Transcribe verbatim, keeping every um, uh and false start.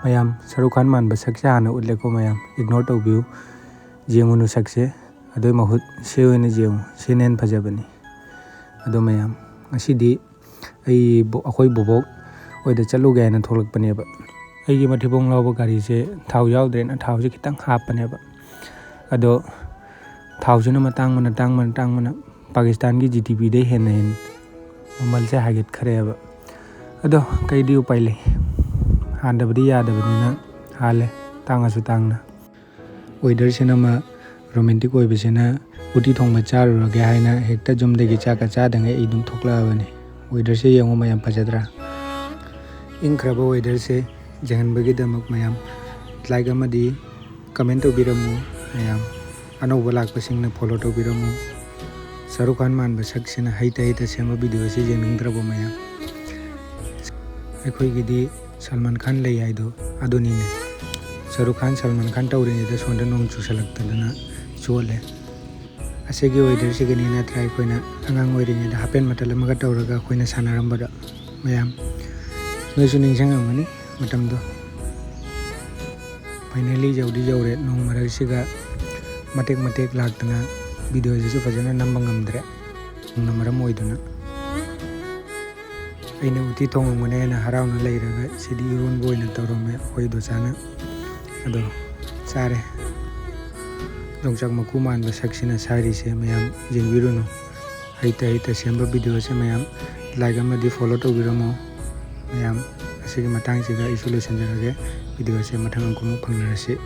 ꯃꯌꯥꯝ, ꯁꯔꯨꯛ ꯈꯥꯟ ꯃꯥꯟꯕ ꯁꯛꯁꯦ ꯍꯥꯟꯅ ꯎꯠꯂꯦꯀꯣ ꯃꯌꯥꯝ, ꯏꯒꯅꯣꯔ ꯇꯧꯕꯤꯌꯨ꯫ ꯌꯦꯡꯉꯨꯅꯨ ꯁꯛꯁꯦ, ꯑꯗꯨꯏ ꯃꯍꯨꯠ ꯁꯤ ꯑꯣꯏꯅ ꯌꯦꯡꯉꯨ, ꯁꯤꯅ ꯍꯦꯟꯅ ꯐꯖꯕꯅꯤ꯫ ꯑꯗꯣ ꯃꯌꯥꯝ, ꯉꯁꯤꯗꯤ ꯑꯩ ꯕꯣ-, ꯑꯩꯈꯣꯏ ꯕꯣꯕꯣꯛ ꯑꯣꯏꯗ ꯆꯠꯂꯨꯒꯦ ꯍꯥꯏꯅ ꯊꯣꯛꯂꯛꯄꯅꯦꯕ꯫ ꯑꯩꯒꯤ ꯃꯊꯤꯕꯣꯡ ꯂꯥꯎꯕ ꯒꯥꯔꯤꯁꯦ ꯊꯥꯎ ꯌꯥꯎꯗ꯭ꯔꯦꯅ ꯊꯥꯎꯁꯦ ꯈꯤꯇꯪ ꯍꯥꯞꯄꯅꯦꯕ꯫ ꯑꯗꯣ ꯊꯥꯎꯁꯤꯅ ꯃꯇꯥꯡ ꯑꯃꯅ, ꯇꯥꯡꯕꯅ, ꯇꯥꯡꯕꯅ ꯄꯥꯀꯤꯁꯇꯥꯟꯒꯤ ꯖꯤ ꯗꯤ ꯄꯤꯗꯩ ꯍꯦꯟꯅ ꯍꯦꯟꯅ ꯃꯃꯜꯁꯦ ꯍꯥꯏꯒꯠꯈ꯭ꯔꯦꯕ꯫ ꯑꯗꯣ ꯀꯩꯗꯤ ꯎꯄꯥꯏ ꯂꯩ, ꯍꯥꯟꯗꯕꯗꯤ ꯌꯥꯗꯕꯅꯤꯅ ꯍꯥꯜꯂꯦ, ꯇꯥꯡꯉꯁꯨ ꯇꯥꯡꯅ꯫ ꯋꯦꯗꯔꯁꯤꯅ ꯑꯃ ꯔꯣꯃꯦꯟꯇꯤꯛ ꯑꯣꯏꯕꯁꯤꯅ ꯎꯇꯤ ꯊꯣꯡꯕ ꯆꯥꯔꯨꯔꯒꯦ ꯍꯥꯏꯅ ꯍꯦꯛꯇ ꯌꯨꯝꯗꯒꯤ ꯆꯥꯛꯀ ꯆꯥꯗꯉꯩ ꯑꯩ ꯑꯗꯨꯝ ꯊꯣꯛꯂꯛꯑꯕꯅꯤ꯫ ꯋꯦꯗꯔꯁꯦ ꯌꯦꯡꯉꯨ ꯃꯌꯥꯝ, ꯐꯖꯗ꯭ꯔꯥ? ꯏꯪꯈ꯭ꯔꯕ ꯋꯦꯗꯔꯁꯦ ꯌꯦꯡꯍꯟꯕꯒꯤꯗꯃꯛ ꯃꯌꯥꯝ ꯂꯥꯏꯛ ꯑꯃꯗꯤ ꯀꯃꯦꯟ ꯇꯧꯕꯤꯔꯝꯃꯨ ꯃꯌꯥꯝ꯫ ꯑꯅꯧꯕ ꯂꯥꯛꯄꯁꯤꯡꯅ ꯐꯣꯂꯣ ꯇꯧꯕꯤꯔꯝꯃꯨ꯫ ꯁꯔꯨꯛ ꯈꯥꯟ ꯃꯥꯟꯕ ꯁꯛꯁꯤꯅ ꯍꯩꯇ ꯍꯩꯇ ꯁꯦꯝꯕ ꯚꯤꯗꯤꯑꯣ ꯑꯁꯤ ꯌꯦꯡꯅꯤꯡꯗ꯭ꯔꯕꯣ ꯃꯌꯥꯝ? ꯑꯩꯈꯣꯏꯒꯤꯗꯤ ꯁꯜꯃꯥꯟ ꯈꯥꯟ ꯂꯩ ꯍꯥꯏꯗꯣ ꯑꯗꯨꯅꯤꯅꯦ꯫ ꯁꯔꯨꯛ ꯈꯥꯟ ꯁꯜꯃꯥꯟ ꯈꯥꯟ ꯇꯧꯔꯤꯉꯩꯗ ꯁꯣꯝꯗ ꯅꯣꯡ ꯆꯨꯁꯜꯂꯛꯇꯗꯅ ꯆꯣꯠꯂꯦ꯫ ꯑꯁꯤꯒꯤ ꯋꯦꯗꯔꯁꯤꯒꯅꯤ ꯅꯠꯇ꯭ꯔꯥ ꯑꯩꯈꯣꯏꯅ ꯑꯉꯥꯡ ꯑꯣꯏꯔꯤꯉꯩꯗ ꯍꯥꯄꯦꯟ ꯃꯇꯜ ꯑꯃꯒ ꯇꯧꯔꯒ ꯑꯩꯈꯣꯏꯅ ꯁꯥꯟꯅꯔꯝꯕꯗꯣ ꯃꯌꯥꯝ꯫ ꯅꯣꯏꯁꯨ ꯅꯤꯡꯁꯤꯡꯉꯝꯒꯅꯤ ꯃꯇꯝꯗꯣ꯫ ꯐꯥꯏꯅꯦꯜꯂꯤ ꯌꯧꯗꯤ ꯌꯧꯔꯦ, ꯅꯣꯡ ꯃꯔꯛꯁꯤꯒ ꯃꯇꯦꯛ ꯃꯇꯦꯛ ꯂꯥꯛꯇꯅ ꯚꯤꯗꯤꯑꯣꯁꯤꯁꯨ ꯐꯖꯅ ꯅꯝꯕ ꯉꯝꯗ꯭ꯔꯦ꯫ ꯅꯣꯡꯅ ꯃꯔꯝ ꯑꯣꯏꯗꯨꯅ ꯑꯩꯅ ꯎꯇꯤ ꯊꯣꯡꯉꯝꯒꯅꯦꯅ ꯍꯔꯥꯎꯅ ꯂꯩꯔꯒ ꯁꯤꯗꯤ ꯏꯔꯣꯟꯕ ꯑꯣꯏꯅ ꯇꯧꯔꯝꯃꯦ ꯑꯩꯈꯣꯏ ꯗꯣꯆꯥꯅ꯫ ꯑꯗꯣ ꯆꯥꯔꯦ꯫ ꯌꯣꯡꯆꯥꯛ ꯃꯀꯨ ꯃꯥꯟꯕ ꯁꯛꯁꯤꯅ ꯁꯥꯏꯔꯤꯁꯦ ꯃꯌꯥꯝ ꯌꯦꯡꯕꯤꯔꯨꯅꯨ꯫ ꯍꯩꯇ ꯍꯩꯇ ꯁꯦꯝꯕ ꯚꯤꯗꯤꯑꯣꯁꯦ ꯃꯌꯥꯝ ꯂꯥꯏꯛ ꯑꯃꯗꯤ ꯐꯣꯂꯣ ꯇꯧꯕꯤꯔꯝꯃꯣ ꯃꯌꯥꯝ꯫ ꯑꯁꯤꯒꯤ ꯃꯇꯥꯡꯁꯤꯗ ꯑꯩꯁꯨ ꯂꯣꯏꯁꯤꯟꯖꯔꯒꯦ꯫ ꯚꯤꯗꯤꯑꯣꯁꯦ ꯃꯊꯪ ꯑꯃꯨꯛ ꯐꯪꯅꯔꯁꯤ꯫